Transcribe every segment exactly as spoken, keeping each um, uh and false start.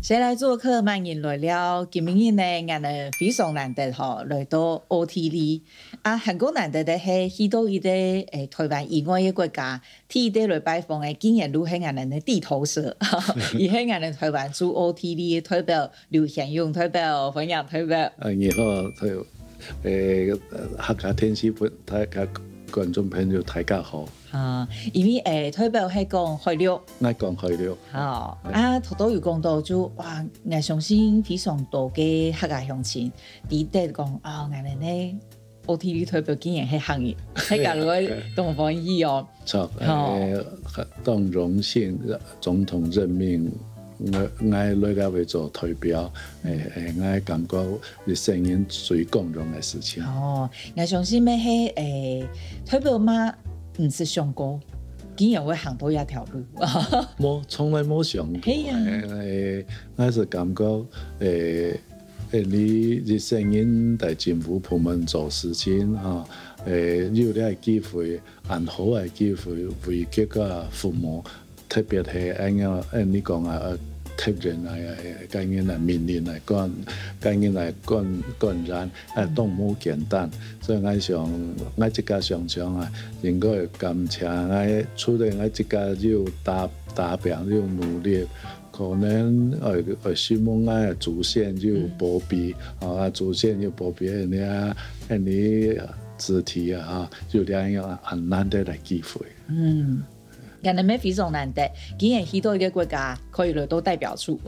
接來做客，慢人來尞。今晡日呢，𠊎等非常難得吼，來到奧地利。啊，還過難得个係，去到一個，誒，臺灣以外个國家，第一個來拜訪个，竟然都係𠊎等个地頭蛇，佢係𠊎等臺灣駐奧地利个代表劉賢勇代表，歡迎代表。啊，你好，代，誒，客家電視朋，大家觀眾朋友，大家好。 啊，因為，誒，代表係講海陸。𠊎講海陸。好，啊，頭頭有講到就，哇，𠊎相信非常多个客家鄉親，知得講，啊，𠊎等呢，奧地利代表竟然係客人，係假如會當歡喜哦。著，好。誒，當榮幸，總統任命，𠊎，𠊎來這位做代表，誒，誒，𠊎感覺 一生人最光榮个事情。哦，𠊎相信乜係，誒，代表嘛，毋識想過，竟然會行到這條路。無，從來無想過。係啊。誒，𠊎係感覺，誒，誒，你一生人在政府部門做事情，吼，誒，有這个機會，恁好个機會為國家服務， 特別係恁樣，誒，你講啊，呃，敵人啊，誒，該人來命令來管，該人來管，管人，誒，當無簡單。所以𠊎想，𠊎自家想想啊，應該感謝𠊎，除了𠊎自家有打，打拚，有努力，可能，呃，呃，希望𠊎祖先有保庇，啊，祖先有保庇，恁樣啊，恁樣子弟啊，哈，有這樣恁難得个機會。嗯。 𠊎等乜非常難得，竟然去到一個國家，可以來到代表處。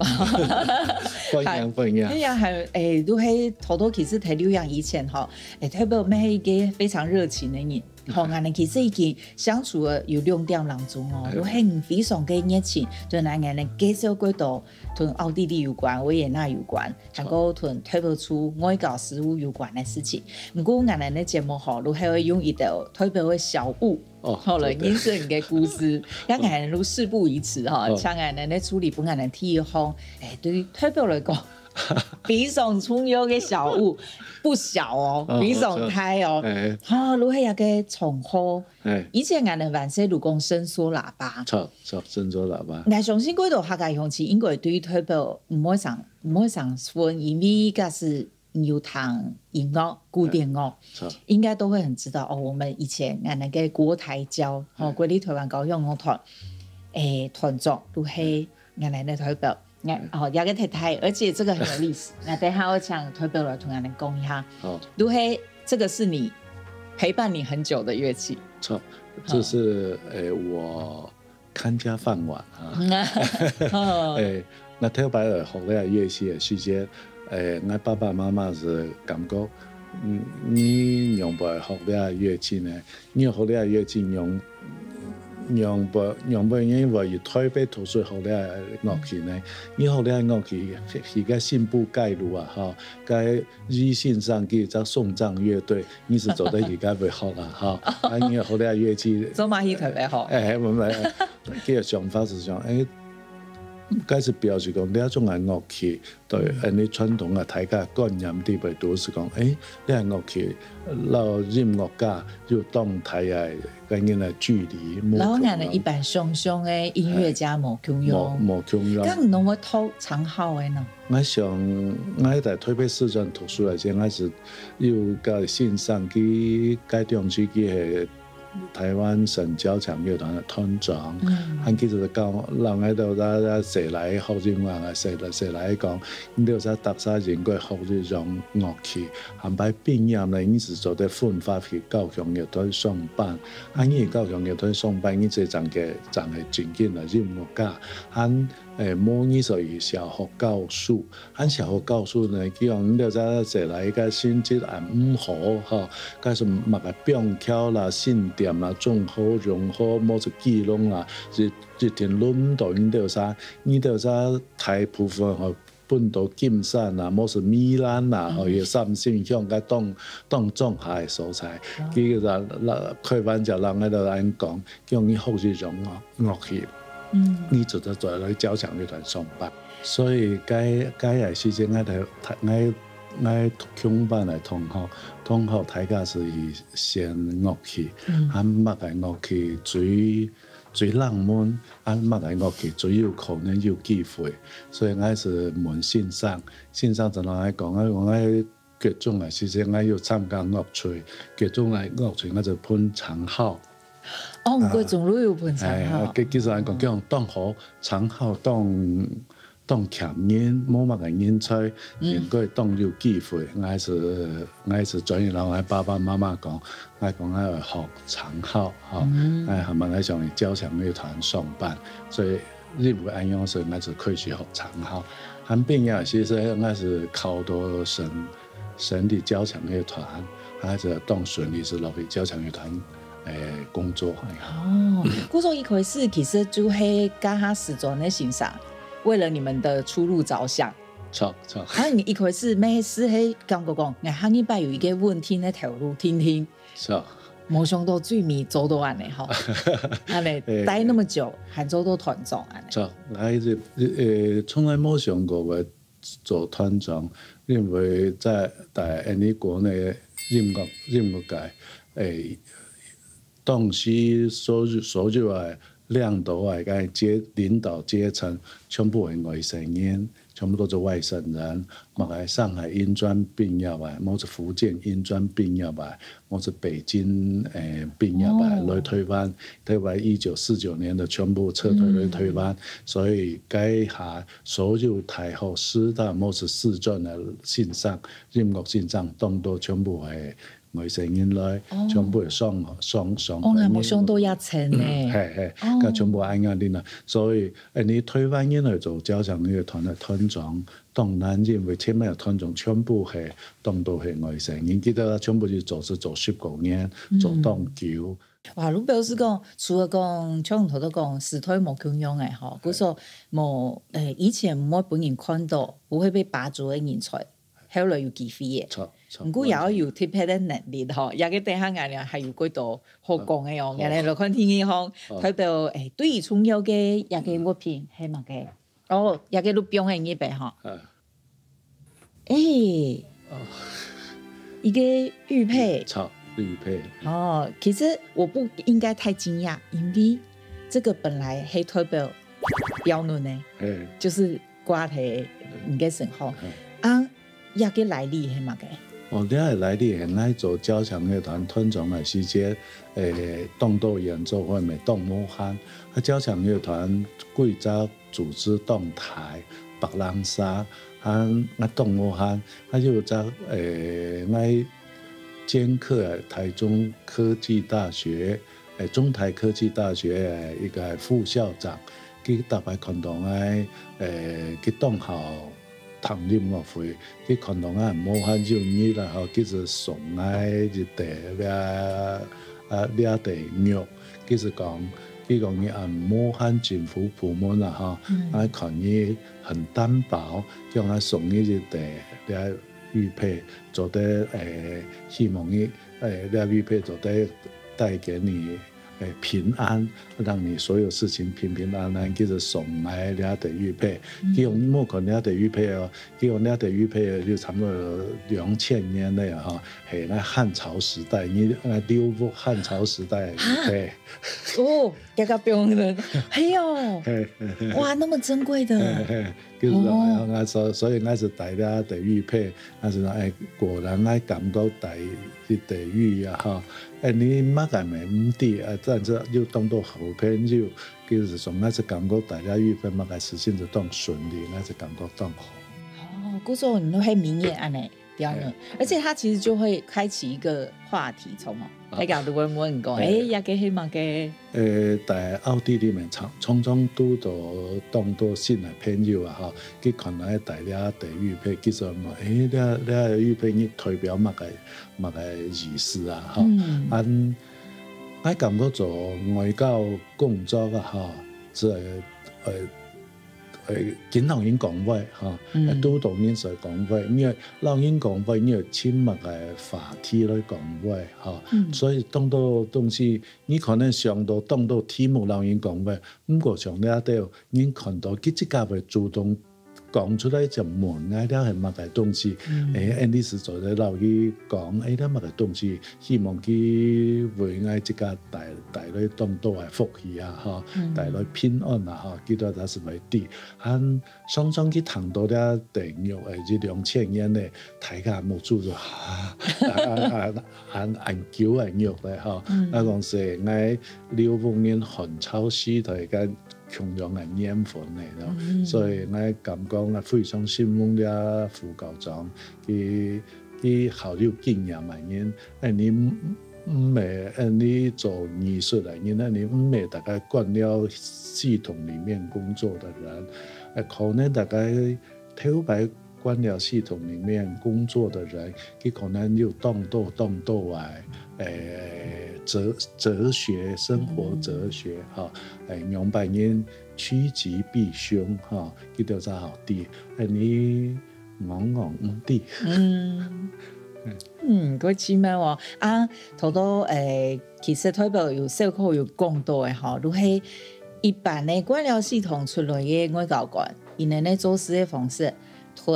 歡迎，歡迎。係啊，還，誒，都係頭頭其實在錄影以前吼，誒，代表乜係一個非常熱情个人。吼，𠊎等其實已經相處了有兩點零鐘哦，都係非常个熱情，對，𠊎等介紹過多，同奧地利有關、維也納有關，還過同代表處外交事務有關个事情。毋過𠊎等个節目吼，都係會用一個代表个小物， 哦，好了，對，對。認識你个故事，𠊎等都事不宜遲哈，哦。請𠊎等个助理分𠊎等提一項，誒，對於代表來講，非常重要个小物，不小哦，哦，非常大哦。哦，哎。哈，如果一個場合，哎。以前𠊎等還係有講伸縮喇叭。著，著，伸縮喇叭。𠊎相信各位客家鄉親應該對代表毋會相，毋會相分，因為該係 你有聽音樂，古典樂，哎，著。應該都會很知道哦。我們以前啊，那個國台交，吼，哎。國立臺灣交響樂團，誒，團長，都係原來个代表，哎。哦，這個太太，而且這個很有歷史。那等一下我請代表來同𠊎等講一下。好。都係，這個是你，陪伴你很久的樂器。著，好。這是，誒，我 看家飯碗啊。哦。誒，𠊎頭擺來學這樂器个時節，誒，𠊎爸爸媽媽係感覺，嗯，你仰般學這樂器呢？你學這樂器仰，仰般，仰般因為佢特別讀書學這樂器呢？你學這樂器，佢，佢个新譜改路啊，吼，該 一線上去，隻送葬樂隊，你係做得去該位學啊，吼。啊，你學這樂器，做麼去台北學？誒，毋，毋，佢个想法係想，誒，該係表示講，這種个樂器，對，嗯。恁呢傳統个大家觀念裡背都係講，誒，這樂器，摎音樂家有當大个，該人个距離，無可能。摎𠊎等一般想像个音樂家無共樣。無，無共樣。該你有無讀長號个呢？ 𠊎想，𠊎在臺北師專讀書个時節，𠊎係有个先生，佢該當時佢係臺灣省交響樂團个團長，嗯。還記得教，讓𠊎兜大家齊來學音樂啊，齊來，齊來講，你兜儕逐儕應該學一種樂器，下擺畢業呢，你係做得分發去交響樂團上班。啊，你交響樂團上班，你這正个，正个正經个音樂家，還，誒，無你所以小學教授， 還小學教授呢，佢講你兜儕，儕來个成績也毋好，吼，該係麼个棒球啦、勝點啦、總號、榮號，無就基隆啦，一，一定輪毋到你兜儕，你兜儕大部分吼，分到金山啦，無就米蘭啦，吼，嗯。有三星鄉个當，當庄下个所在。哦。佢个啦，啦，開玩笑，人个都恁講， 叫你學一種樂，樂器，嗯。你做得做來交響樂團上班。所以該，該个時節，𠊎个，𠊎，𠊎共班个同學，同學大家係選樂器，嗯。啊，麼个樂器最，最冷門，啊麼个樂器最有可能有機會，所以𠊎係問先生，先生就同𠊎講，𠊎講𠊎國中个時節，𠊎有參加樂隊，國中个樂隊𠊎就歕長號。哦，你國中就有歕長號。哎，其實𠊎講，講當好，長號當當強人，無麼个人才，應該當有機會。𠊎係𠊎係專門同𠊎爸爸媽媽講，𠊎講𠊎愛學長號，吼，哎，還蠻來想交響樂團上班，所以因為恁樣，所以𠊎就開始學長號。還畢業時節，𠊎係考到省省立交響樂團，啊，就當順利就落去交響樂團，誒，工作。哦，故所一開始其實就係教下師專个先生，為了你們的出路着想。著著。啊，你一開始乜係係感覺講，𠊎下禮拜有一個穩定个頭路，定定。著。無想到最尾做到恁樣吼，恁樣待那麼久，還做到團長恁樣。著，𠊎係誒，從來無想過會做團長，因為在在恁樣國內音樂音樂界，誒，當時所有所有个領導个該階領導階層，全部係外省人，全部都係外省人。麼个上海音專畢業个，麼个福建音專畢業个，麼个北京誒畢業个，來台灣，台灣一九四九年个全部撤退來台灣，所以該下所有大學、師大、麼个師專个先生，音樂先生，當多全部係外省人來，全部係上上上。哦，𠊎無想到這層呢。係係，該全部恁樣定啦。所以，誒，你台灣人來做交響樂團个團長，當然因為前面个團長全部係當多係外省人，記得全部係做事做十幾年，做當久。哇，你表示講，除了講像頭頭講時代無共樣个吼，故所無誒以前毋會分人看到，毋會被拔走个人才，後來有機會个。著著。毋過也愛有特別个能力吼，這個等下𠊎等還有幾多好講个哦。𠊎等來看第二項，代表誒最重要个一個物品係麼个？哦，一個錄音个設備吼。誒，一個樂器。著，樂器。哦，其實我不應該太驚訝，因為這個本來係代表標準呢，就是掛在你个身上。啊，這個來歷係麼个？哦，這個來歷係𠊎做交響樂團團長个時節，誒，當多演奏會乜當無閒，啊，交響樂團規則 組織當大，白冷沙，啊，𠊎當無閒，啊，有隻誒，𠊎兼課个台中科技大學，誒，中台科技大學个一個副校長，佢逐擺看到𠊎，誒，佢當好聽音樂會，佢看到𠊎無閒有日啦吼，佢就送𠊎一塊這啊，這塊玉。 佢就講，佢講你恁無閒政府部門啊吼，𠊎看你很單薄，叫𠊎送你一個這玉佩，做得誒，希望你誒，這玉佩做得帶給你誒平安，讓你所有事情平平安安。佢就送𠊎這個玉佩，佢講你莫看這個玉佩哦， 佢講這個玉佩就差不多兩千年了吼，係該漢朝時代，你該劉備漢朝時代个玉佩。哦，這個表人，係哦，哇，那麼珍貴的。就是講，啊，所所以𠊎就戴這個玉佩，啊，就講，誒，果然𠊎感覺戴這個玉啊，吼，誒，你麼个乜毋知啊，但是又當做好朋友， 其實從該隻感覺，大家預備麼个事情就當順利，該隻感覺當好。哦，故所你都係明眼恁呢，對呢。而且它其實就會開啟一個話題，著無？大家都會問講，誒，這個係麼个？誒，在奧地利面常常常堵到當多新个朋友啊，吼，佢看來大家對預備，其實問，誒，這這預備你代表麼个麼个意思啊，吼。嗯。恁，𠊎感覺做外交 工作啊，吼，就係，呃，呃，經常人講話，吼，嗯。都同人在講話，因為老人講話，因為親密个話題來講話，吼，嗯。所以當多東西，你可能想到當多題目老人講話，毋過像這兜，人看到佢自家會主動講出來就問𠊎這係麼个東西，誒，恁樣時做得摎佢講，誒，這麼个東西，希望佢為𠊎自家帶，帶來當多个福氣啊，吼，帶來平安啊，吼，佢都係會知。還常常去談到這地獄誒，一兩千年呢，大家目珠就啊，啊，啊，啊，恁久恁久咧，吼。啊，講係𠊎劉福仁漢朝時代个 共樣个年份呢，所以𠊎感覺𠊎非常信奉這副校長，佢，佢好有經驗个人，恁樣毋，毋係，恁樣做藝術个人，恁樣毋係大家官僚系統裡面工作个人，呃，可能大家頭擺官僚系統裡面工作个人，佢可能有當多當多个，誒，哲，哲學，生活哲學，吼，誒，仰般人趨吉避凶，吼，佢兜正好知，誒，你戇戇毋知。嗯，嗯，過奇妙哦。啊，頭頭，誒，其實代表有小可有講到个吼，就係一般个官僚系統出來个外交官，佢等个做事个方式， 同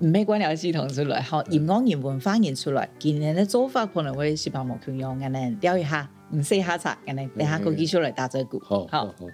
毋係官僚系統出來，吼，音樂人、文化人出來，佢等个做法可能會十分無共樣，𠊎等尞一下，毋使下車，𠊎等等下過繼續來打嘴鼓。好，好，好。好。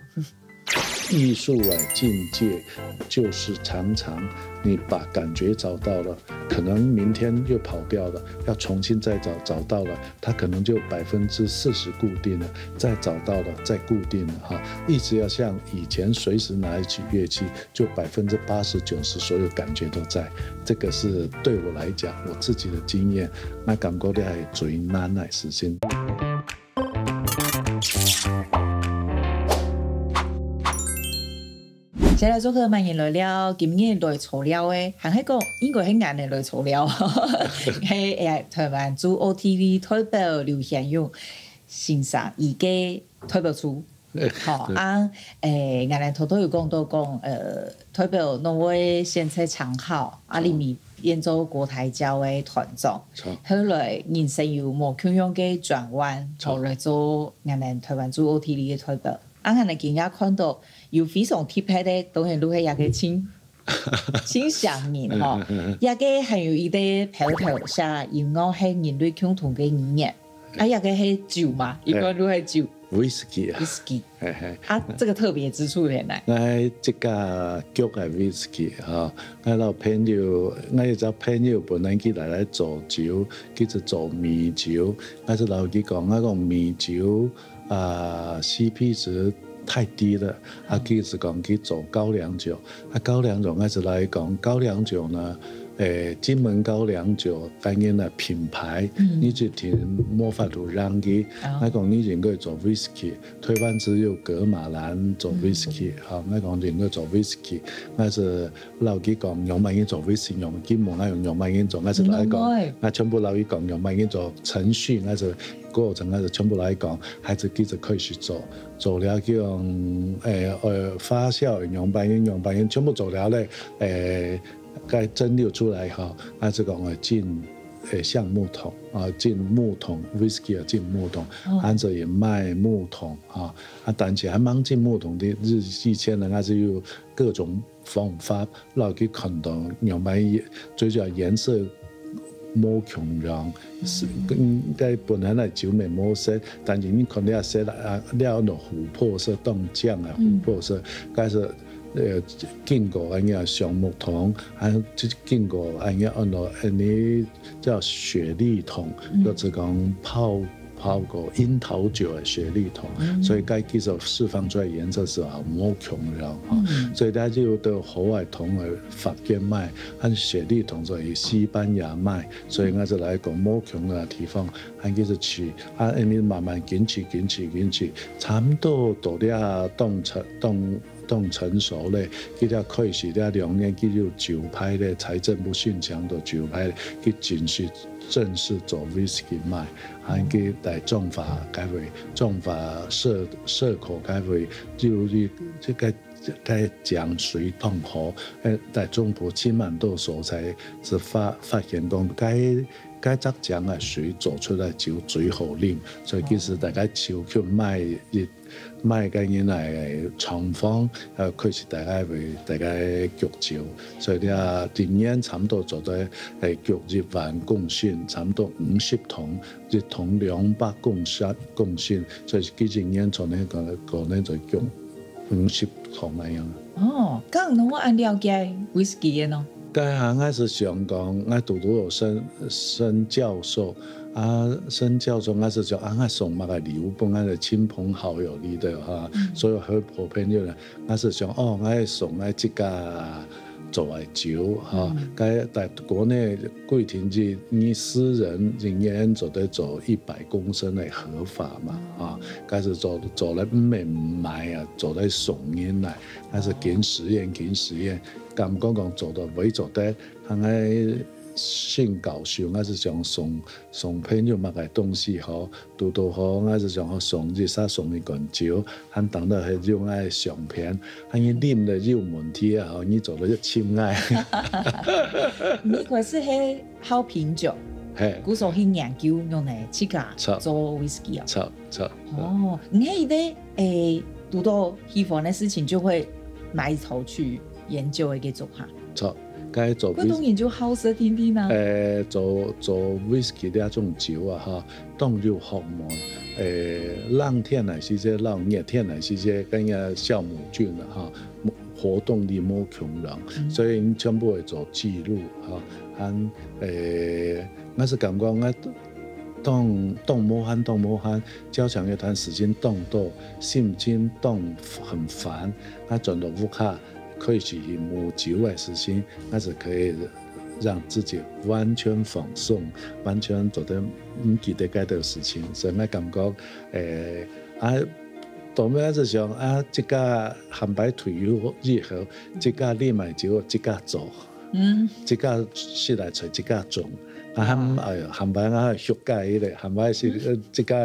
藝術的境界就是常常你把感覺找到了，可能明天又跑掉了，要重新再找，找到了，它可能就百分之四十固定了，再找到了，再固定了，哈，一直要像以前隨時拿起乐器， 就百分之八十九十所有感覺都在。這個是對我來講，我自己的經驗，𠊎感覺這係最難个事情。先來做客，歡迎來尞。今日來坐尞个，還係講應該係𠊎等來坐尞，係，誒，台灣駐O T V代表劉顯勇先生，佢个代表處。 好，啊，誒，𠊎等頭頭有講到講，呃，代表兩位先在長考，啊，裡面變做國台交个團長，後來人生有無共樣个轉彎，好來做𠊎等台灣駐O T V个代表。啊，𠊎等今日看到有非常特別个，當然就係這個親 親像人吼，這個還有一個標頭寫音樂係人類共同个語言，啊，這個係酒嘛，一般都係酒。Whisky啊。Whisky。嘿嘿。啊，這個特別之處在哪？𠊎自家焗个whisky吼，𠊎摎朋友，𠊎有隻朋友本來佢來來做酒，佢就做米酒，𠊎就摎佢講，𠊎講米酒 啊，C P值太低了，啊，佢就講去做高粱酒，啊，高粱酒，𠊎就來講，高粱酒呢，誒，金門高粱酒，當然呢，品牌，你一定無法度贏佢。𠊎講你應該做whisky，推翻只有噶瑪蘭做whisky，好，𠊎講應該做whisky，𠊎就 摎佢講仰般去做，為什麼佢問𠊎用仰般去做，𠊎就摎佢講，𠊎全部摎佢講仰般去做程序，𠊎就過程，𠊎就全部摎佢講，還係佢就開始做，做了佢用，誒，呃，發酵仰般去，仰般去，全部做了咧，誒，該蒸餾出來吼，𠊎就講，誒，進，誒，橡木桶啊，進木桶，whisky啊，進木桶，哦。還係也賣木桶啊，啊，但是還吂進木桶个，以前呢，𠊎就有各種 方法，摎佢看到仰般，最主要顏色無共樣，係，嗯，該本來个酒乜無色，但是你看這色啊，這个琥珀色，當靚个琥珀色，該係，呃，經過恁樣橡木桶，還有經過恁樣安到，呃，你叫雪莉桶，就是講泡 泡過櫻桃酒个雪莉桶，所以該其實釋放出來顏色係無共樣吼。所以佢就到河外桶个法國賣，還有雪莉桶就係西班牙賣，所以𠊎就來講無共个地方，還其實去，啊，恁樣慢慢緊去緊去緊去，差毋多到這當成，當 當成熟咧，佢就開始這兩年，佢就酒牌咧，財政部申請到酒牌咧，佢正式，正式做whisky賣，還佢在彰化該位，彰化社，社口該位，就係這個該井水當好，誒，在中部盡蠻多所在係發，發現講該，該隻井个水做出來酒最好啉，所以其實大家就去買一，買个人來廠房，呃，開始大家會大家焗酒，所以這一年差不多做得，誒，焗一萬公升，差不多五十桶，一桶兩百公升，公升，所以幾十年從那個，可能就焗五十桶那樣。哦，恁樣我恁了解whisky个呢。該下𠊎係想講，𠊎堵堵有沈，沈教授，啊，沈教授𠊎係想，啊，𠊎送麼个禮物分𠊎个親朋好友裡頭哈，所有好朋友呢，𠊎係想，哦，𠊎送𠊎自家做个酒哈，該在國內規定係你私人一年做得做一百公升个合法嘛，啊，該係做，做了毋免賣啊，做得送人來，該係緊實驗，緊實驗，感覺講做到會做得，還愛先教授，𠊎係想送，送朋友麼个東西吼，堵堵好，𠊎係想好送一下送一罐酒，還當到係用𠊎相片，還你啉了有問題啊，吼，你做得一千塊。你可是係好品酒，嘿，故所去研究用來自家著，做whisky哦。著，著。哦，你係一個，誒，堵到喜歡个事情就會埋頭去研究个一個做法。著，該做whisky，該當然就好色天天啊。誒，做，做whisky這種酒啊，哈，當有學問。誒，冷天來時節，摎熱天來時節，該个酵母菌啊，哈，活動力無共樣，所以全部會做記錄，哈，還，誒，𠊎係感覺𠊎當，當無閒，當無閒，交響樂團時間當多，心情當很煩，𠊎轉到屋下，開始去摸酒个事情，𠊎係可以讓自己完全放鬆，完全做得毋記得該兜事情，所以𠊎感覺，誒，啊，到尾𠊎係想啊，自家還擺退休以後，自家啉个酒，自家做。 嗯，自家食來出自家種，啊，還，哎呀，還擺啊畜雞咧，還擺係，呃，自家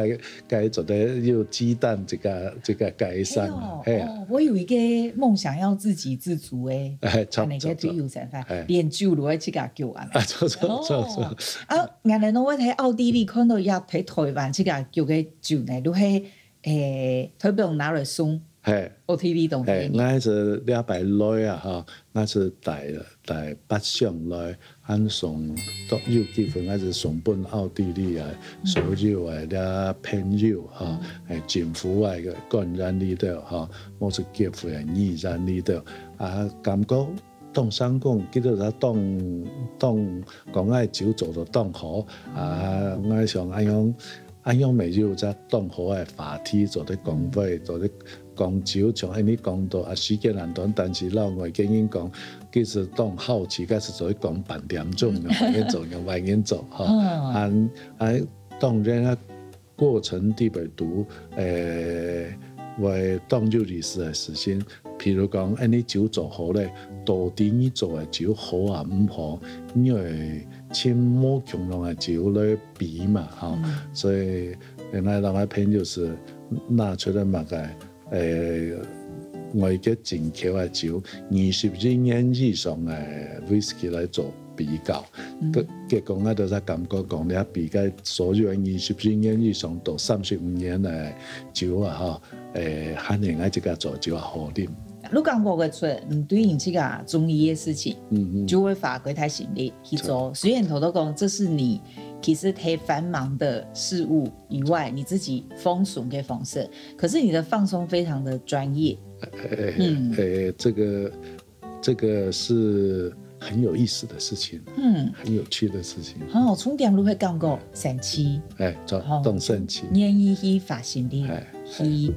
該做得有雞蛋，自家，自家雞生，哎喲，嘿啊。哦，我有一個夢想要自己自足誒，哎，著，恁樣个退休生活，著，著。哎。連酒都愛自家焗恁樣。啊，著，著，著，著。哦，啊，原來呢，我在奧地利看到也在台灣自家焗个酒呢，都係，誒，特別拿來送。 嘿，奧地利當嘿，便宜。𠊎係這擺來啊，吼，𠊎係帶，帶八箱來，恁送，都有機會，𠊎係送分奧地利啊，所有个這朋友，吼，誒，政府啊，个官員裡頭，吼，無論是國會啊、議員裡頭，啊，感覺 當成功，佢兜就當，當講𠊎酒做到當好，啊，𠊎想恁樣，恁樣乜有隻當好个話題，做得講話，做得講酒，像恁樣講到啊，時間恁短，但是摎外國人講，其實當好奇，該係做得講半點鐘，用慢慢做，用慢慢做，吼，嗯。還，還當然啊， 過程裡背肚，誒，會當有意思个事情。譬如講，恁樣酒做好咧，到底你做个酒好啊毋好，你會尋無共樣个酒來比嘛，吼。嗯。所以，原來人个朋友係拿出來麼个，誒，外國進口个酒，二十一年以上个whisky來做 比較。嗯。結，結果𠊎就在感覺講，你比較所有个二十一年以上到三十五年个酒啊，吼，誒，還係𠊎自家做酒啊好啉。你感覺得出，你對你自家中意个事情，嗯，嗯。就會花幾大心力去做。著。雖然頭頭講，這是你其實忒繁忙的事物以外，你自己放鬆个方式，可是你的放鬆非常的專業。誒，嗯。誒，這個 這個是很有意思的事情，嗯。很有趣的事情。吼，重點就會感覺神奇。誒，當，吼，當神奇。願意去花心力，誒，去，誒。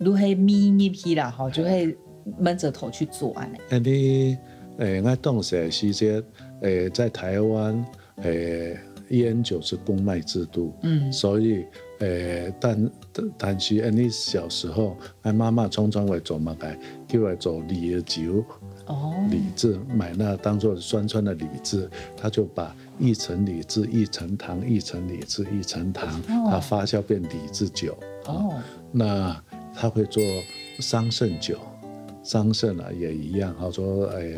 就會迷入去啦，吼，就會悶著頭去做恁樣。誒，你，誒，𠊎當時个時節，誒，在台灣，誒，菸酒是公賣制度，嗯。所以，誒，但，但是，誒，你小時候， 𠊎媽媽常常會做麼个，就會做李子酒，哦。李子，買那當作酸酸的李子，她就把一層李子、一層糖、一層李子、一層糖，哦。它發酵變李子酒。哦。那她會做桑葚酒，桑葚啊也一样哈，说哎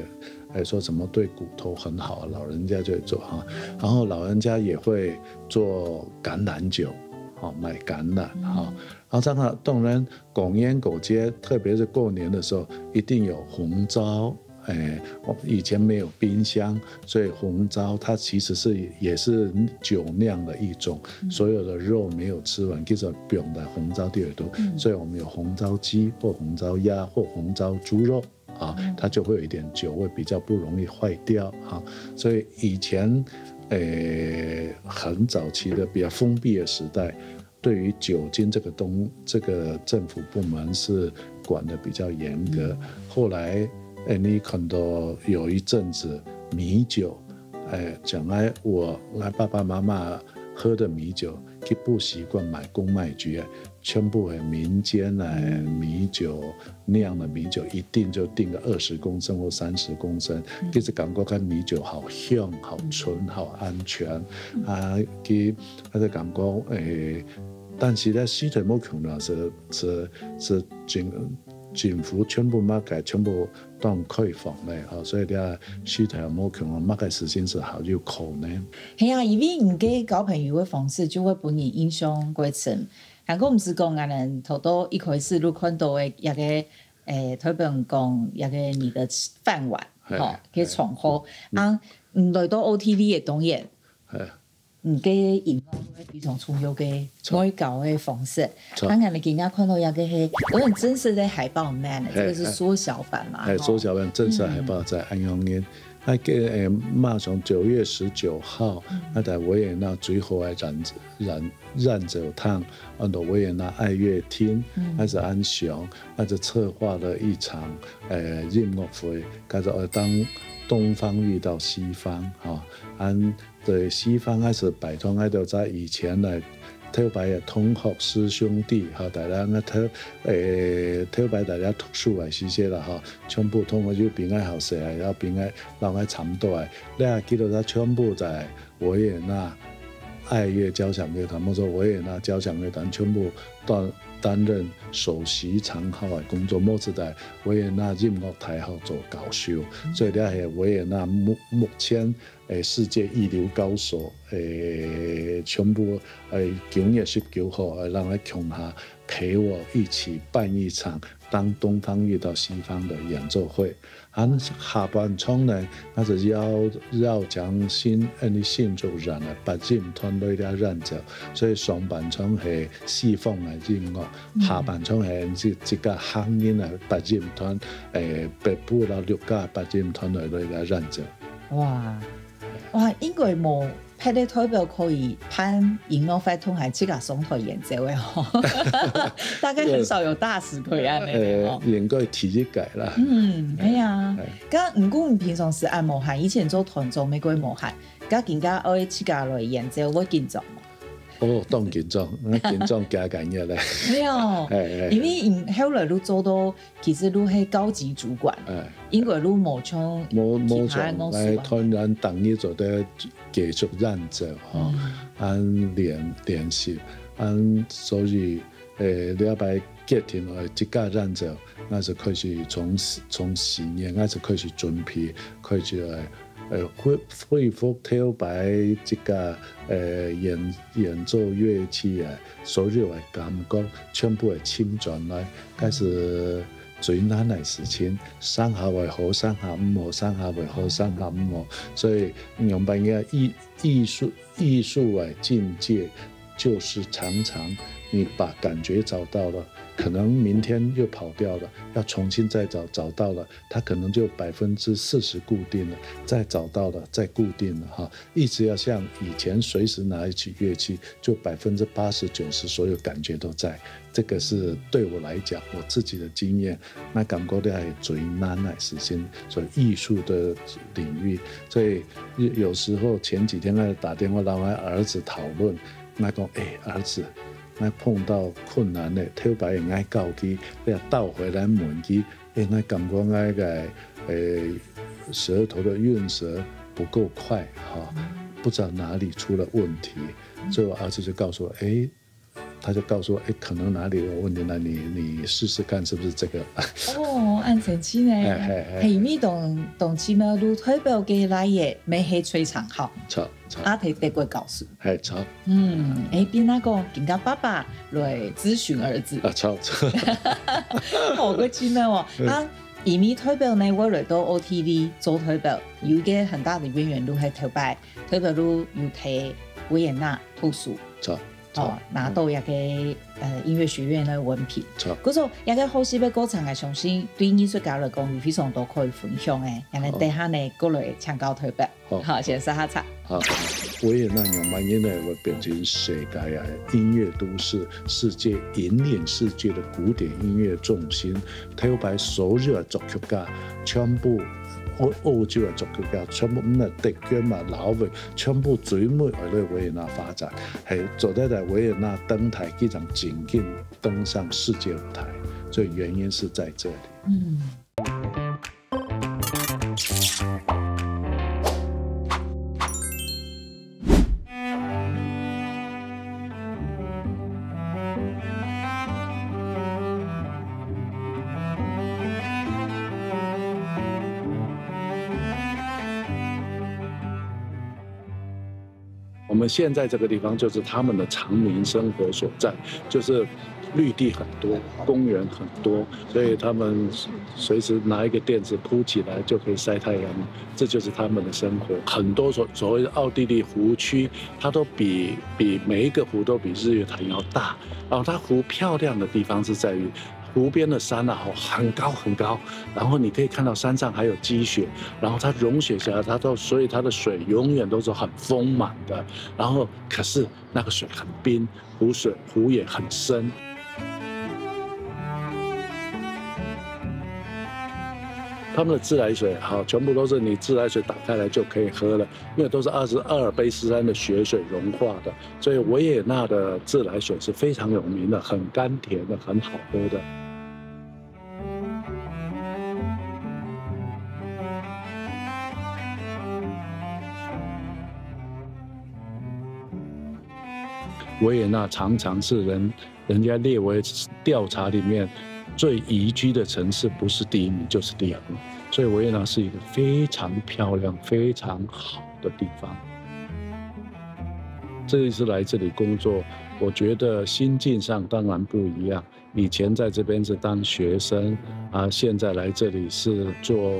哎说什么对骨头很好，老人家就会做哈，然后老人家也会做橄榄酒，哈，买橄榄哈，然后这样当然过年过节，特别是过年的时候，一定有红糟。哎，我以前没有冰箱，所以红糟它其实是也是酒酿的一种，所有的肉没有吃完，其实放在红糟里头，所以我们有红糟鸡或红糟鸭或红糟猪肉啊，它就会有一点酒味，比较不容易坏掉啊。所以以前，诶，很早期的比较封闭的时代，对于酒精这个东这个政府部门是管得比较严格。后来，诶，你看到有一阵子米酒，诶，将来我我爸爸妈妈喝的米酒，佢不习惯买公卖局啊，全部很民间啊，米酒酿的米酒，一定就定个二十公升或三十公升，其实感觉看米酒好香、好纯、好安全啊，佢他的感觉，诶，但是呢，西特莫琼呢是是是政政府全部乜个全部当开放嘞，哈，所以呢，西特莫琼乜个事情是好有可能。系啊，因为你个交朋友个方式就会分人印象过深。还过毋是讲俺人头到一开始就看到个一个，诶，特别讲一个你的饭碗，吼，个场合啊，嗯，来到O T V个当然，嗯，个音乐会非常重要个外交个方式。当然，你今天看到一个是，有点真实的海报 man，这个是缩小版嘛，哎，缩小版真实海报在安阳年。 啊个，诶，马上九月十九号，啊在维也纳最后个演演演奏厅，安到维也纳爱乐厅，啊是安详，啊是策划了一场，诶，音乐会，叫做当东方遇到西方，哈，安对西方还是拜托，啊就在以前呢， 头擺个同學師兄弟，吼，大家个頭，誒，頭擺大家讀書个時節啦，吼，全部同學有比𠊎較細个，有比𠊎老个差毋多个。你還記得佢全部在維也納愛樂交響樂團，或者維也納交響樂團全部擔擔任首席長號个工作，無就在維也納音樂大學做教授，所以你係維也納目目前 誒，世界一流高手，誒，全部誒九月十九號，誒，讓佢共下陪我一起辦一場當東方遇到西方的演奏會。啊下半場呢，佢就邀邀請新，誒，新竹縣个八音團來這演奏，所以上半場係西方个音樂，下半場係自自家客人个八音團，誒，北部啦六家八音團來來這演奏。哇！ 哇，應該無別个代表可以辦音樂會同下自家上台演奏个吼，大概很少有大使可以恁樣个吼。應該第一屆啦。嗯，係啊。該毋過你平常時恁無閒，以前做團長乜過無閒，該今下愛自家來演奏會緊張無？哦，當緊張，緊張加緊个咧。係哦，因為後來都做到 其實都係高級主管，應該都無像無無像，來團員當日做得繼續演奏吼，恁練練習，恁所以，誒，禮拜決定愛自家演奏，𠊎就開始從從四月，𠊎就開始準備，開始來，誒，恢恢復頭擺自家，誒，演演奏樂器啊， 所有个感覺全部會尋轉來，該係最難个事情。上下會好，上下毋好，上下會好，上下毋好。所以仰般个藝藝術藝術个境界，就是常常你把感覺找到了，可能明天又跑掉了，要重新再找，找到了，它可能就百分之四十固定了，再找到了，再固定了哈。 一直要像以前隨時拿起樂器，就百分之八十九十所有感覺都在。這個是對我來講，我自己的經驗，那感覺到係最難个事情，所以藝術的領域，所以有時候前幾天還打電話讓我兒子討論，那講，哎，兒子，那碰到困難了，頭擺𠊎教佢，你要倒回來問佢， 因為感覺𠊎个，誒，舌頭的韻舌不夠快哈，不知道哪裡出了問題，所以我兒子就告訴我，誒，他就告诉我，哎，可能哪里有问题，那你你试试看是不是这个？哦，恁神奇呢。哎哎哎，係，你當當奇妙，你代表个來个，乜係吹長號，著著，啊，係德國教授。係著。嗯，哎，變那个今个爸爸來諮詢兒子。啊，著著。好个奇妙哦！啊，因為代表呢，會來到O T V做代表，有一个很大的淵源，就係頭擺代表就有在維也納讀書。著。 哦，拿到一个呃音乐学院的文凭。著。故所一个好事个过程，𠊎相信对艺术家来讲有非常多可以分享个。然后等下呢，过来请教特别。好，好，先说下场。好，維也納仰般因為會變成世界啊音樂都市，世界引領世界的古典音樂中心，頭擺所有的作曲家全部歐歐洲的作曲家全部毋係德國嘛、挪威，全部最尾愛來維也納發展。 係做得在維也納登台，非常緊緊登上世界舞台，所以原因是在這裡。嗯。我们现在这个地方就是他们的常民生活所在，就是绿地很多，公园很多，所以他们随时拿一个垫子铺起来就可以晒太阳，这就是他们的生活。很多所所谓的奥地利湖区，它都比比每一个湖都比日月潭要大，然后它湖漂亮的地方是在于 湖边的山啊，吼，很高很高，然后你可以看到山上还有积雪，然后它融雪下来，它都，所以它的水永远都是很丰满的，然后可是那个水很冰，湖水，湖也很深。他们的自来水，好，全部都是你自来水打开来就可以喝了，因为都是二十阿尔卑斯山的雪水融化的。 所以维也纳的自来水是非常有名的，很甘甜的，很好喝的。维也纳常常是人人家列为调查里面最宜居的城市，不是第一名就是第二名。所以维也纳是一个非常漂亮、非常好的地方。这一次来这里工作，我觉得心境上当然不一样。以前在这边是当学生啊，现在来这里是做，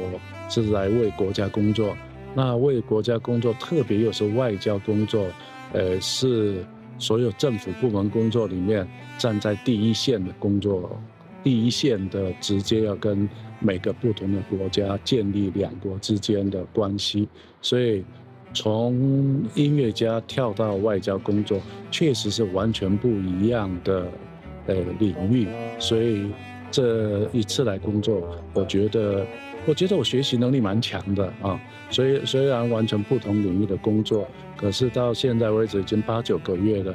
是来为国家工作。那为国家工作，特别又是外交工作，呃，是所有政府部门工作里面站在第一线的工作，第一线的直接要跟每个不同的国家建立两国之间的关系。所以从音乐家跳到外交工作，确实是完全不一样的呃领域。所以这一次来工作，我觉得，我觉得我学习能力蛮强的啊。所以虽然完全不同领域的工作，可是到现在为止已经八九个月了，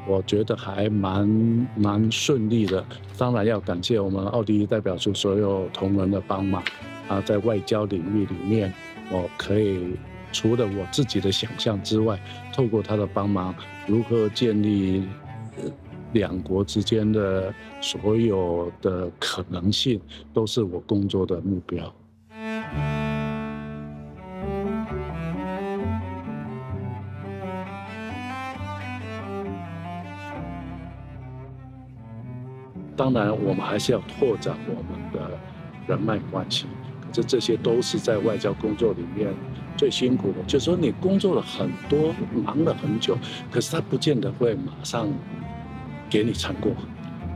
我觉得还蛮蛮顺利的。当然要感谢我们奥地利代表处所有同仁的帮忙啊，在外交领域里面，我可以除了我自己的想象之外，透过他的帮忙，如何建立呃两国之间的所有的可能性，都是我工作的目标。 当然，我们还是要拓展我们的人脉关系。可是这些都是在外交工作里面最辛苦的，就是说你工作了很多，忙了很久，可是他不见得会马上给你成果。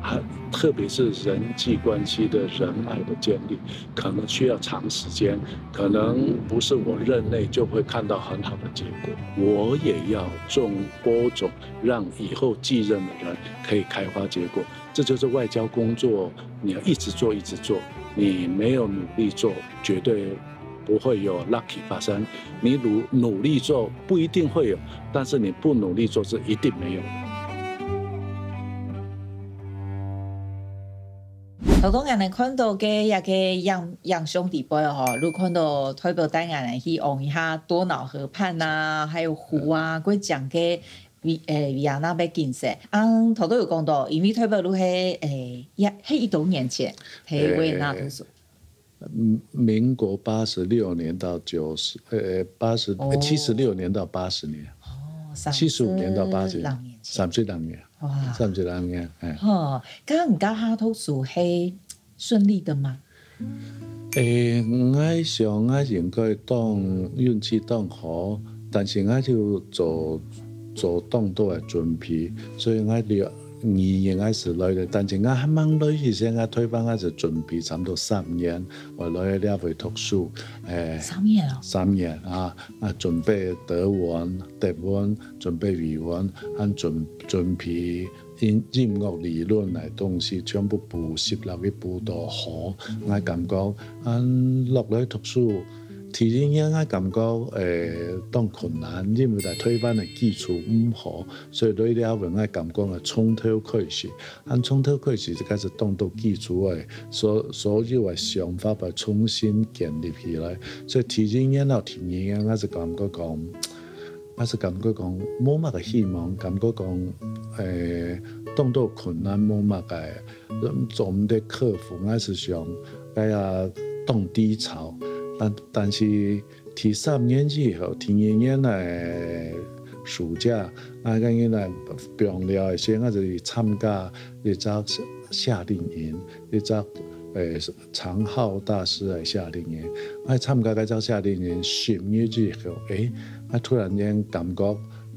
啊，特别是人际关系的人脉的建立，可能需要长时间，可能不是我任内就会看到很好的结果。我也要种播种，让以后继任的人可以开花结果。这就是外交工作，你要一直做，一直做，你没有努力做，绝对不会有 lucky 发生。你努努力做不一定会有，但是你不努力做是一定没有的。刚刚俺们看到个一个影影像底背吼，就看到代表带俺们去望一下多瑙河畔啊，还有湖啊，过讲个維，誒，維也納个景色。嗯，頭頭有講到，因為台北路係，誒，也，係幾多年前，係維也納讀書。嗯，民国八十六年到九十，呃，八十，哦七十六年到八十年，哦，七十五年到八十三十六年前。三十六年，哇，三十六年，哎。吼，該你該下讀書係順利的嗎？誒，𠊎想𠊎應該當運氣當好，但是𠊎就做做當多个準備，所以𠊎了語言𠊎係來个，但是𠊎還吂來以前，𠊎台灣𠊎就準備差不多三年，𠊎來這位讀書，誒，三年哦，三年啊，啊，準備德文、德文，準備語文，還準準備音音樂理論來東西，全部補習落去補到好。𠊎感覺，嗯，落來讀書，第一年𠊎感覺，誒，當困難，因為在台灣个基礎毋好，所以來這位𠊎感覺啊，從頭開始，按從頭開始就開始當多基礎个，所所有个想法把重新建立起來。所以第一年到第二年，𠊎就感覺講。 𠊎係感覺講無麼个希望，感覺講，誒，當多困難無麼个，做毋得克服，𠊎係想，哎呀，當低潮。但但是第三年以後，第二年个暑假，啊，跟人來放了，所以𠊎就去參加一隻夏令營，一隻，誒， 長浩大師个夏令營。𠊎參加該隻夏令營十日以後，誒，𠊎突然間感覺，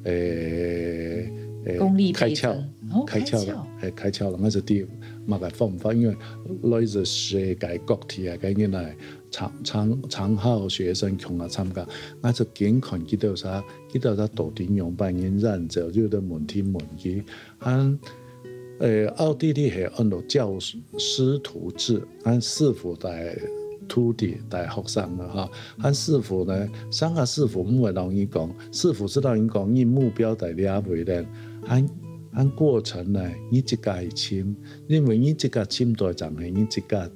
誒，誒，功力倍開竅增，哦開竅了，誒，開竅了。𠊎就知麼个方法，因為來自世界各地个人來長長長浩學生共下參加，𠊎就緊看佢兜儕，佢兜儕到底仰般人研究，有兜問題問佢， 還，誒，奧地利係安到教師徒制，還師傅帶徒弟帶學生个哈，還師傅呢，上下師傅毋會摎你講，師傅係摎你講，你目標在這位咧，還還過程呢，你自家去尋，因為你自家尋到正係你自家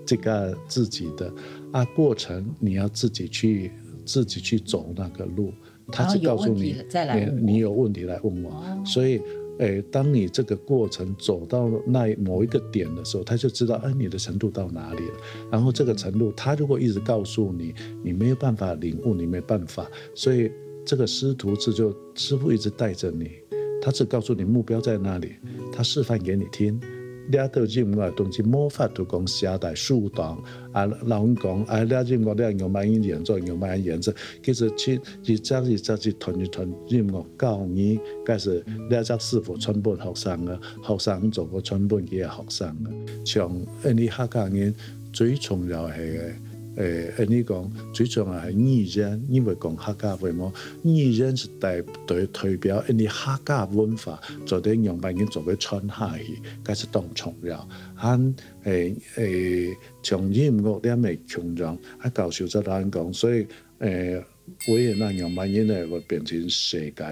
自家自己的，啊，過程你要自己去自己去走那個路。 他只告訴你，然後有問題再來問我。你你有問題來問我。哦所以，誒，當你這個過程走到那某一個點的時候，他就知道，哎，你的程度到哪裡了。然後這個程度，他如果一直告訴你，你沒有辦法領悟，你沒辦法。所以這個師徒制就師傅一直帶著你，他只告訴你目標在哪裡，他示範給你聽。這兜音樂个東西無法度講寫在書當，啊，摎你講，啊，這音樂這樣慢慢演奏，慢慢演奏，其實去 一隻一隻一段一段音樂教你，該係這隻師傅傳分學生个，學生做過傳分佢个學生个。像𫣆俚客家人最重要係个，誒，𫣆俚講最重要係語言，因為講客家話嘛，語言係代代代表𫣆俚客家文化，做得仰般人做得傳下去，該係當重要。還誒誒，像音樂這樣个共樣，啊，教授在同人講，所以誒。 維也納仰般呢會變成世界个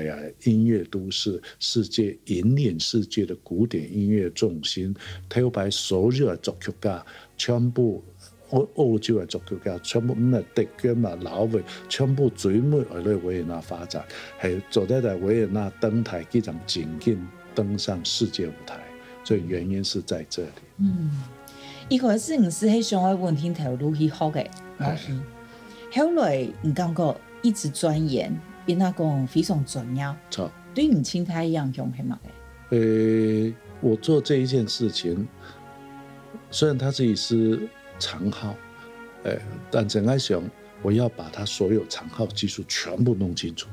音樂都市，世界引領世界的古典音樂中心，頭擺所有个作曲家全部歐歐洲个作曲家全部毋係德國嘛、老美，全部最尾愛來維也納發展，係做得在維也納登台，佢正正經登上世界舞台，所以原因是在這裡。嗯，一開始你係係想愛穩定頭路去學个樂器，後來你感覺一直鑽研，變到講非常專業，著。對你心態影響係麼个？呃，我做這一件事情，雖然它是一支長號，呃，但是𠊎想我要把它所有長號技術全部弄清楚。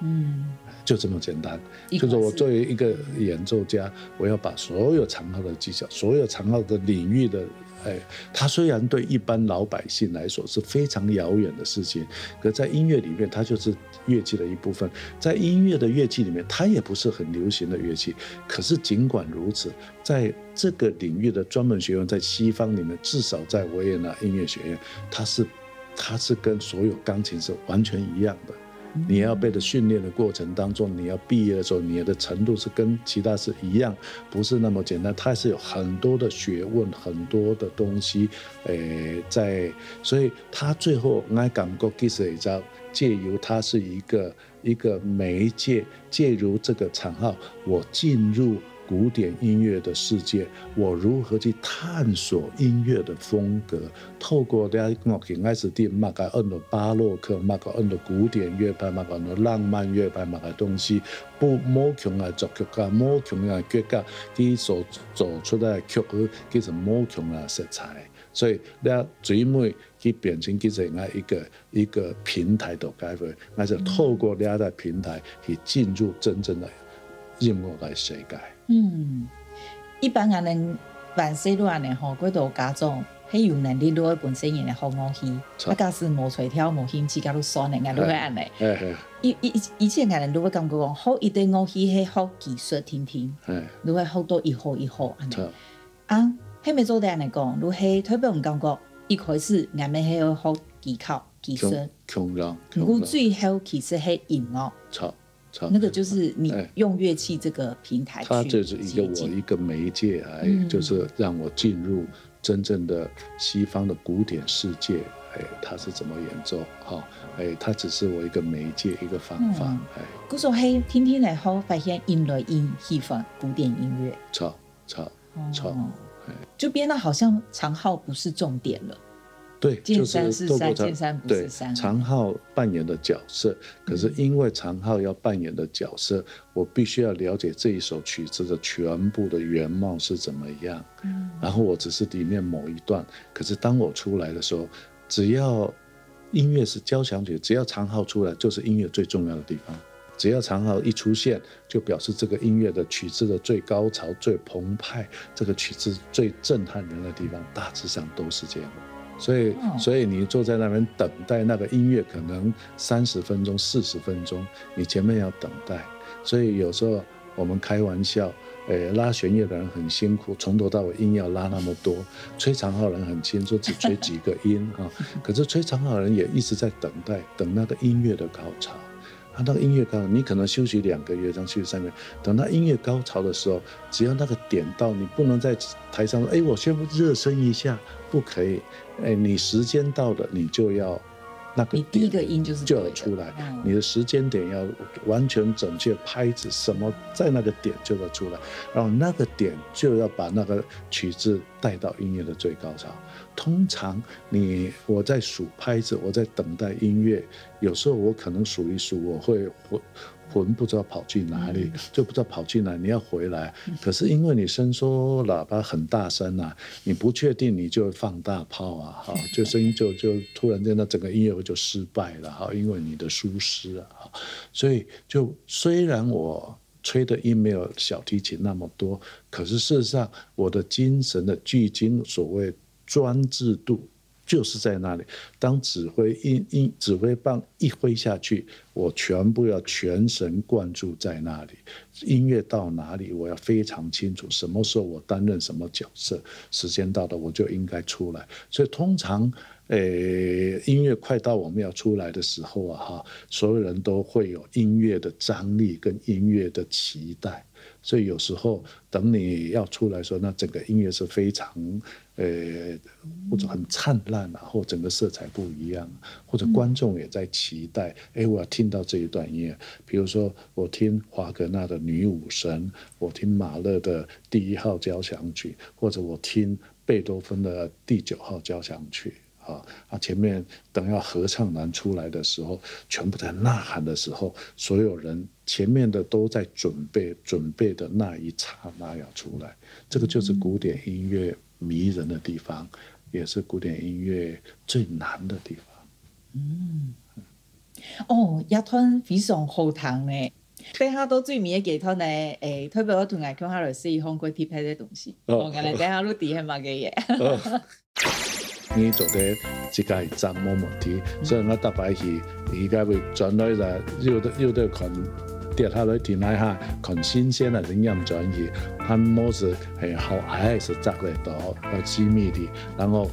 嗯，就這麼簡單。一開始就是我作為一個演奏家，我要把所有長號的技巧，所有長號的領域的，哎，它雖然對一般老百姓來說是非常遙遠的事情，可在音樂裡面，它就是樂器的一部分。在音樂的樂器裡面，它也不是很流行的樂器。可是儘管如此，在這個領域的專門學院，在西方裡面，至少在維也納音樂學院，它是它是跟所有鋼琴是完全一樣的。你要被的訓練的過程當中，你要畢業的時候，你的程度是跟其他是一樣，不是那麼簡單。它是有很多的學問，很多的東西，誒，在，所以它最後，我感覺其實也叫借由它是一个一个媒介，借由这个场号，我进入古典音乐的世界，我如何去探索音乐的风格？透过这个乐器，我是对么个安到巴洛克，么个安到古典乐派，么个安到浪漫乐派，么个东西，不，无穷个作曲家，无穷个国家，佢所做出来个曲，其实无穷个色彩。所以，这最尾 去变成其实个一个一个平台个机会，那就透过这个平台去进入真正的音乐个世界。嗯，一般人能办事路安尼吼，过多家长，係有能力路个本身人个好乐器，啊，假使无才调、无兴趣，假如算个，俺都会安尼。以以以前个人都会感觉讲，好一个乐器系好技术定定，都会好到一好一好安尼。 啊，係無做得恁樣講，就係特別毋感覺一開始𠊎等係愛學技巧、技術，共樣，毋過最後其實係音樂。著，著。那個就是你用樂器這個平台去它就是一個我一個媒介，哎，就是讓我進入真正的西方的古典世界，哎，它是怎麼演奏，哈，哎，它只是我一個媒介，一個方法，哎。故所係定定來好發現音來音喜歡古典音樂。著，著。 唱，就变得好像长号不是重点了。对，见山是山，见山不是山。长号扮演的角色，可是因为长号要扮演的角色，我必须要了解这一首曲子的全部的原貌是怎么样，然后我只是里面某一段，可是当我出来的时候，只要音乐是交响曲，只要长号出来，就是音乐最重要的地方。只要长号一出现，就表示这个音乐的曲子的最高潮、最澎湃，这个曲子最震撼人的地方，大致上都是这样。所以，所以你坐在那边等待那个音乐，可能三十分钟、四十分钟，你前面要等待。所以有时候我们开玩笑，诶，拉弦乐的人很辛苦，从头到尾硬要拉那么多，吹长号的人很轻松，只吹几个音哈。可是吹长号的人也一直在等待，等那个音乐的高潮。 啊，那个音乐高潮，你可能休息两个月，这样休息三个月，等到音乐高潮的时候，只要那个点到，你不能在台上说：“哎，我先热身一下。”不可以。哎，你时间到了，你就要那个你第一个音就是就要出来，你的时间点要完全准确，拍子什么在那个点就要出来，然后那个点就要把那个曲子带到音乐的最高潮。通常你我在数拍子，我在等待音乐， 有时候我可能数一数，我会魂魂不知道跑去哪里，就不知道跑去哪里，你要回来。可是因为你伸缩喇叭很大声啊，你不确定你就放大炮啊，哈，就声音就就突然间那整个音乐会就失败了哈，因为你的疏失啊，哈，所以就虽然我吹的音没有小提琴那么多，可是事实上我的精神的聚精，所谓专注度 就是在那里。当指挥音音指挥棒一挥下去，我全部要全神贯注在那里。音乐到哪里，我要非常清楚，什么时候我担任什么角色，时间到了我就应该出来。所以通常，诶，音乐快到我们要出来的时候啊，哈，所有人都会有音乐的张力跟音乐的期待。所以有时候等你要出来的时候，那整个音乐是非常 呃，或者很灿烂啊，或整个色彩不一样，或者观众也在期待，哎，我要听到这一段音乐。比如说，我听华格纳的女武神，我听马勒的第一号交响曲，或者我听贝多芬的第九号交响曲。啊，啊，前面等要合唱团出来的时候，全部在呐喊的时候，所有人前面的都在准备，准备的那一刹那要出来，这个就是古典音乐 迷人的地方，也是古典音乐最难的地方。嗯，哦，乐团非常好听呢。等下到最尾个阶段呢，诶，特别我同大家讲下来是一方个特别的东西。哦，原来等下录底下嘛个耶。你做得自家去掌握问题，所以我大概去，应该会转来啦，又得又得看跌下来停来哈，看新鲜还是严重去，他们是 嘿，好矮是摘得到，要机密的。然后，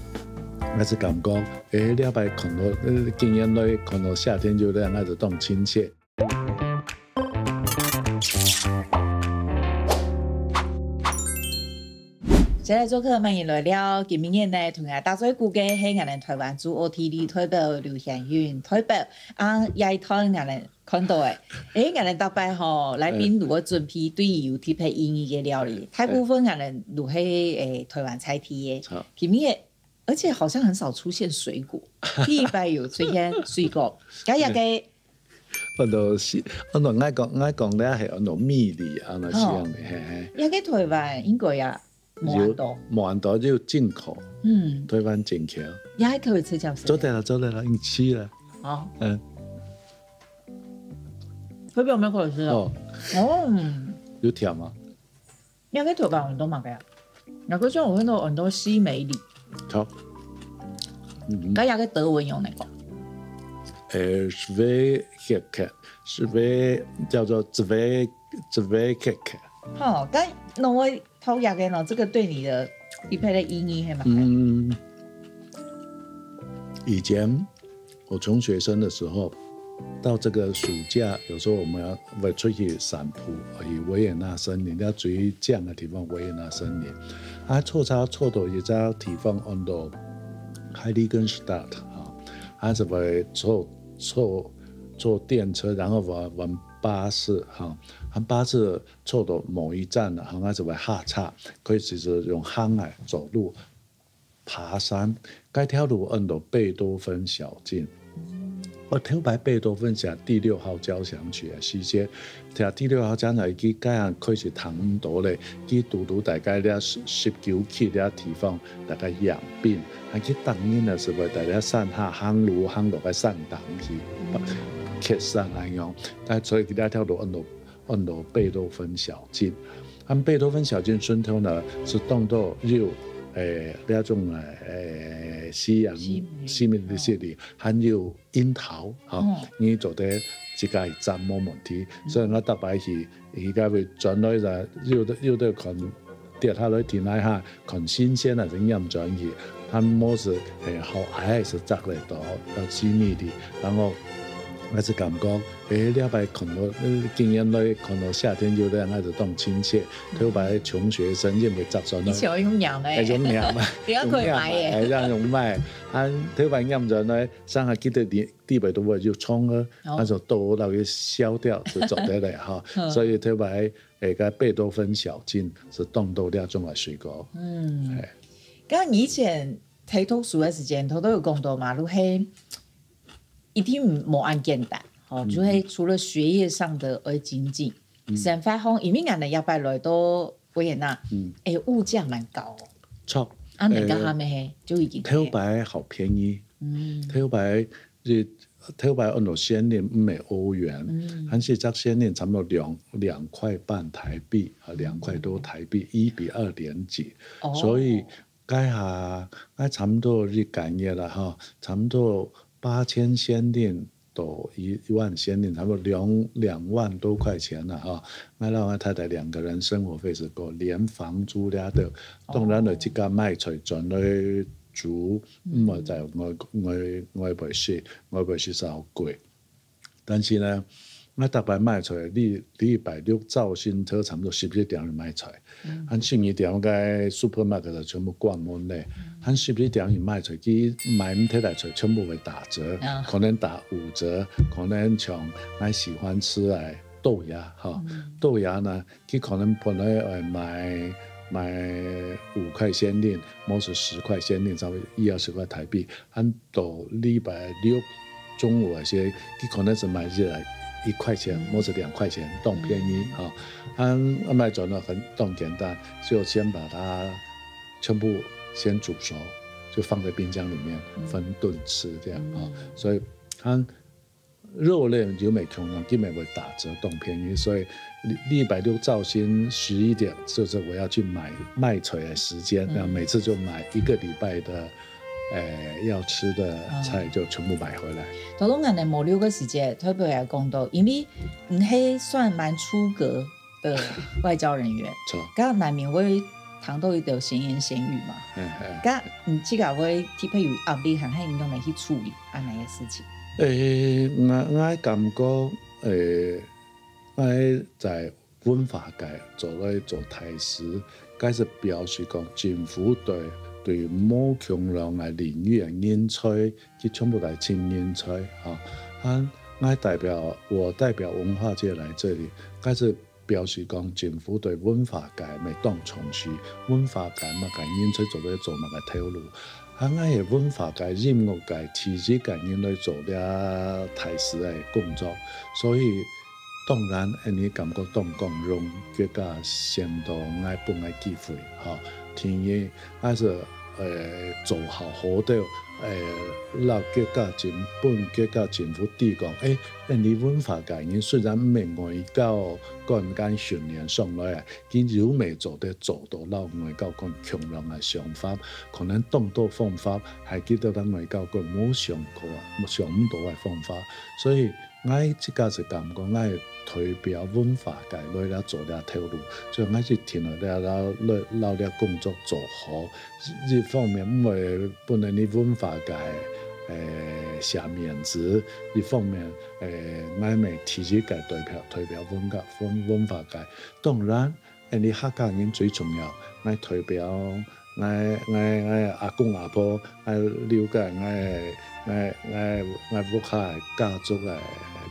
还是感觉，诶，了解看到，呃，今年来看到夏天就这样，还是当亲切。再來做客，歡迎來尞。今晡日呢，同大家打嘴鼓个係𠊎等臺灣駐奧地利代表劉顯韻代表。啊，這一段𠊎等看到个，誒，𠊎等逐擺吼，來賓如果準備對於有特別意義个料理，大部分𠊎等都係，誒，臺灣在地个。今晡日，而且好像很少出現水果，第一擺有出現水果。該這个 安到是，安到𠊎講，𠊎講咧係安到蜜梨，安到是恁樣，嘿嘿。這个臺灣應該也無恁多。無恁多，就進口。嗯。臺灣進口。這還可以吃，這樣子。做得了，做得了，你吃了。好。嗯。會比我們好吃哦。哦。有甜嗎？ 這个臺灣有很多麼个啊？那个像有很多很多西梅梨。好。嗯。該這个德文用哪个？呃，Zweihecke，Zweih，叫做 Zweih，Zweihecke。好，該那我偷這个呢，這个對你的特別的意義係麼个？嗯，以前 我穷學生的時候，到這個暑假，有時候我們要，會出去散步，去維也納森林，要最靚的地方維也納森林。啊，坐車坐到一個地方安到Heiligenstadt啊，啊，就會坐，坐，坐電車，然後換，換巴士哈，啊，巴士坐到某一站了，哈，啊，就會下車，可以直接用行个走路 爬山，該條路安到貝多芬小徑。𠊎頭擺貝多芬寫第六號交響曲个時節，聽第六號交響曲，佢該下開始聽毋到咧，佢堵堵大概這十，十九區這地方，大概仰邊，啊，佢逐日呢，就會在這山下行路，行到該山頂去，蹶山恁樣。啊，所以這條路安到 安到貝多芬小徑。啊，貝多芬小徑脣頭呢，係當多有，誒，這種，誒，西洋，西，西門的系列，還有櫻桃，哈，你做得自家去摘無問題。所以𠊎逐擺去，佢該位轉來啦，有个，有个看跌下來停來哈， 看新鮮還係拈轉去，還無係，誒，好矮係摘得到，要機密的。然後，𠊎就感覺，誒，這擺看到，呃，今年來看到夏天有咧，𠊎就當親切。頭擺窮學生因為摘轉來，以前用拈个，誒，用拈个，你要可以買耶。用拈个，誒，這樣用買。啊，頭擺拈轉來，上下記得你，地位都會有蟲啊，哦。那種都那個消掉，就做得了哈。嗯。所以頭擺 誒，該貝多芬小徑係當多這種个水果。嗯。嘿。該你以前在讀書个時間，頭頭有講到嘛，就係一定無恁簡單，吼，嗯。就係除了學業上的愛精進，嗯。生活上，因為𠊎等這擺來到維也納，嗯。誒，物價蠻高哦。著。啊，物價下面嘿，誒，就已經頭擺好便宜，嗯。頭擺 日，頭擺安到先令，毋係歐元，嗯。還係一隻先令差不多兩，兩塊半台幣，啊，兩塊多台幣，一比二點幾。哦。所以該下，該差不多一個月啦，哈，差不多八千先令到一，一萬先令，差不多兩，兩萬多塊錢了，哈。𠊎摎𠊎太太兩個人生活費係夠，連房租了都，當然了，哦。自家買菜轉來 煮，毋會在外，外，外背食，外背食係好貴。但是呢，𠊎逐擺買菜，禮，禮拜六朝晨頭差不多十一點去買菜，嗯。還十二點該supermarket就全部關門咧，嗯。還十一點去買菜，佢買毋忒个菜全部會打折，啊。可能打五折，可能像𠊎喜歡食个豆芽，哈，嗯。豆芽呢， 佢可能本來愛賣，賣五塊先令，無係十塊先令，差不多一二十塊台幣，還到禮拜六中午該時，佢可能係賣一，一塊錢，嗯。無係兩塊錢，當便宜，嗯。哈。啊，買轉來很，當簡單，就先把它全部先煮熟，就放在冰箱裡面，嗯。分燉吃這樣，嗯。哈。所以佢 肉類就無共樣，佢乜會打折當便宜，所以禮，禮拜六朝晨十一點，就是我要去買，買菜个時間，嗯。然後每次就買一個禮拜的，誒，要吃的菜就全部買回來。頭先𠊎等無聊个時節，特別也講到，因為你係算蠻出格 的外交人員，著。該難免會談到一個閒言閒語嘛。嘿，嘿。該你自家會特別有壓力，還係你仰般去處理恁樣个事情？誒，𠊎，𠊎感覺，誒，𠊎在文化界做來做大使，該係表示講政府對，對無共樣个領域个人才，佢全部來尋人才，吼。啊，𠊎代表，我代表文化界來這裡，該係表示講政府對文化界乜當重視，文化界麼个人才做得做麼个頭路。啊，𠊎係文化界、音樂界第一个人來做這大使个工作，所以當然，恁呢感覺當光榮，國家想到𠊎分𠊎機會，吼。第二，𠊎係，呃，做好好个，呃，摎國家政，分國家政府知講，誒，恁呢文化界人雖然毋係外交官个訓練上來啊，佢又乜做得做到摎外交官共樣个想法，可能當多方法，還記得咱外交官無想過啊，無想毋到个方法。所以 𠊎自家係感覺𠊎代表文化界來這做這頭路，所以𠊎一定愛這，這，這，摎這工作做好。一方面毋會分恁呢文化界，誒，下面子；一方面，誒，𠊎乜第一个代表，代表文化，文，文化界。當然， 恁呢客家人最重要，𠊎代表𠊎，𠊎，𠊎阿公阿婆，𠊎了解𠊎，𠊎，𠊎，𠊎屋下个家族个，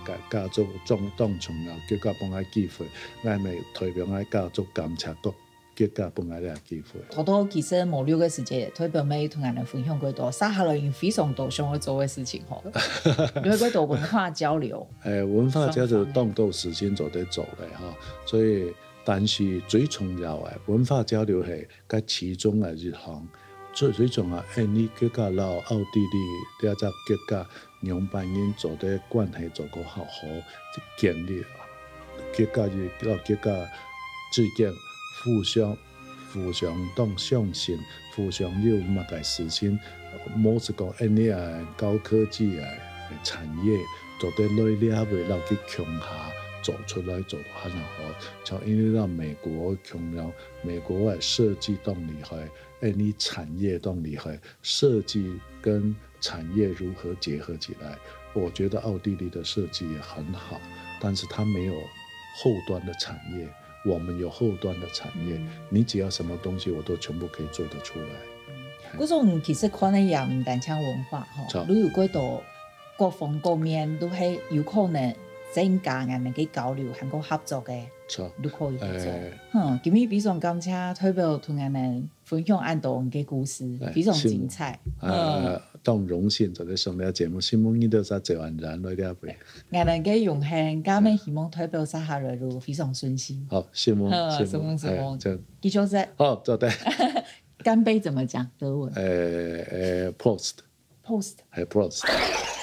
家，家族當，當重要，國家分𠊎機會，𠊎乜代表𠊎家族感謝國，國家分𠊎這機會。頭頭其實無錄个時節，代表乜同𠊎兜分享過多，接下來有非常多想愛做个事情吼，有過多文化交流。誒，文化交流當多事情做得做个吼，所以 但是最重要个文化交流係該其中个一項。最，最重要，誒，你國家摎奧地利這隻國家仰般人做得關係做个好好，建立國家與摎國家之間互相，互相當相信，互相有麼个事情，無係講，誒，你啊，高科技啊，產業做得來這位摎佢共下做出來做得很好。 像因為到美國共樣，美國个設計當厲害，誒，你產業當厲害，設計跟產業如何結合起來？我覺得奧地利的設計也很好，但是它沒有後端的產業，我們有後端的產業，你只要什麼東西，我都全部可以做得出來。 故所其實看个也毋單淨文化吼，著。你有幾多各方各面都係有可能增加𠊎兜个交流，還過合作个，著。都可以合作。誒。哼，今日非常感謝代表同𠊎兜分享恁多个故事，誒，非常精彩。係。誒，嗯。當榮幸做得上這節目，承蒙你兜儕做恁遠來這位。𠊎兜个榮幸，今日希望代表接下來路非常順心。好，承蒙，好，承蒙，承蒙，承蒙。誒，這樣。繼續噻。好，做得。 乾杯怎麼講？德文？誒，誒，Prost。Prost。誒，Prost。